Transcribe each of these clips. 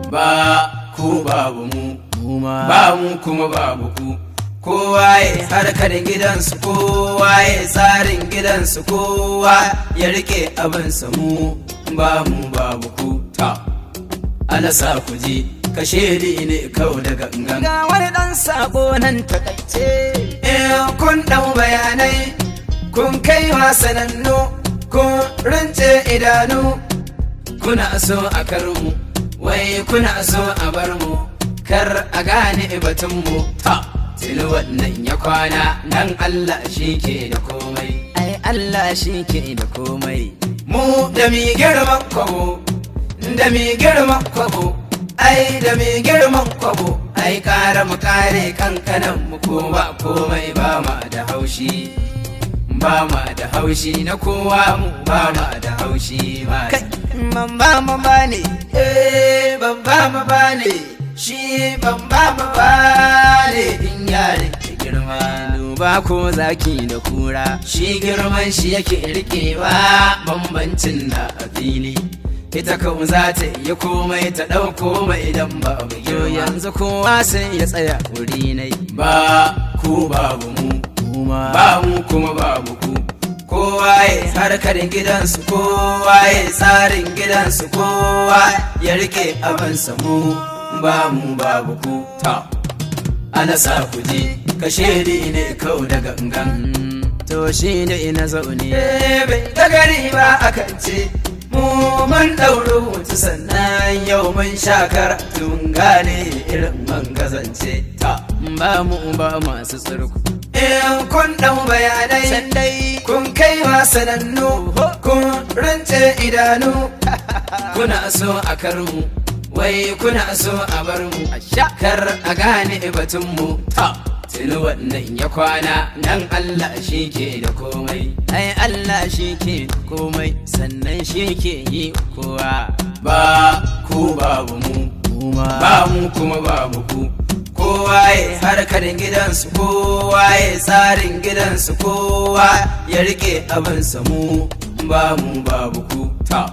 Ba ku babu mu, ba mu kuma babu ku. Kowa ya harkar gidansu, kowa ya tsarin gidansu, kowa ya rike abinsa, mu ba mu babu ku. Ta alasa ku ji kashe ne kau da gangan. Ga wani ɗan sako nan takaice. In kun ɗau bayanai, kun kai sanannu, kun rince idanu, kuna so a kar mu, wai kuna so a bar mu, kar a gane batunmu. Ta tuni wannan ya kwana nan, Allah shi ke da komai. Ai Allah shi ke da komai. Mu da mi girman kwabo, da mi girman kwabo, ai da mi girman kwabo, ai kara mu kare kankanan mu, ko ba komai ba ma da haushi, ba ma da haushi na kowa, mu ba ma da haushi ba. Kai, ban ba ma ba ne. Eh, ban ba ma ba ne shi, ban ba ma ba ne in ya rike girma. Duba ko zaki da kura. Shi girman shi yake rikewa, bambancin na a fili. Ita kan za ta yi komai, ta ɗauko mai idan ba mu Yo, girma. yanzu kowa sai ya tsaya wuri nai. Ba ku babu mu, ba mu kuma babu ku. Kowa ya harkar gidansu, kowa ya tsarin gidansu, kowa ya rike abinsa, mu ba mu babu ku. Ta ana sa ku ji kashe ne kau da gangan. To shi ne ina zaune. Eh, bai ta gari ba akan ce mu mun ɗauri hutu, sannan yau mun sha karatun gane irin man gazance ta. Ba mu ba masu tsirku. In kun ɗau bayanai, Sandai. kun kai sanannu, kun rince idanu, kuna so a kar mu, wai kuna so a bar mu, kar a gane batunmu. Ta tuni wannan ya kwana nan, Allah shi ke da komai. Ai Allah shi ke komai, sannan shi ke yi kowa. Ba ku babu mu, ba mu kuma babu ku. Kowa ya harkar gidansu, kowa ya tsarin gidansu, kowa ya rike abinsa, mu ba mu babu ku. Ta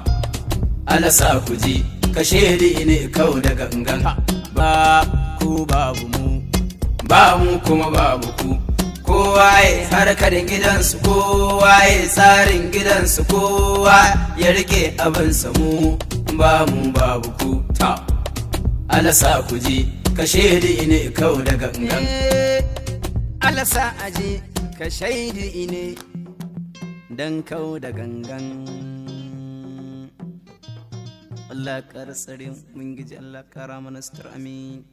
alasa ku ji kashe ne kau da gangan. Ba ku babu mu, ba mu kuma babu ku. Kowa ya harkar gidansu, kowa ya tsarin gidansu, kowa ya rike abinsa, mu ba mu babu ku. Ta alasa ku ji kashe ne kau da gangan. Alasa aji ka shaidi ne dan kau da gangan. Allah ƙara tsare mun giji, Allah ƙara mana sutur, amin.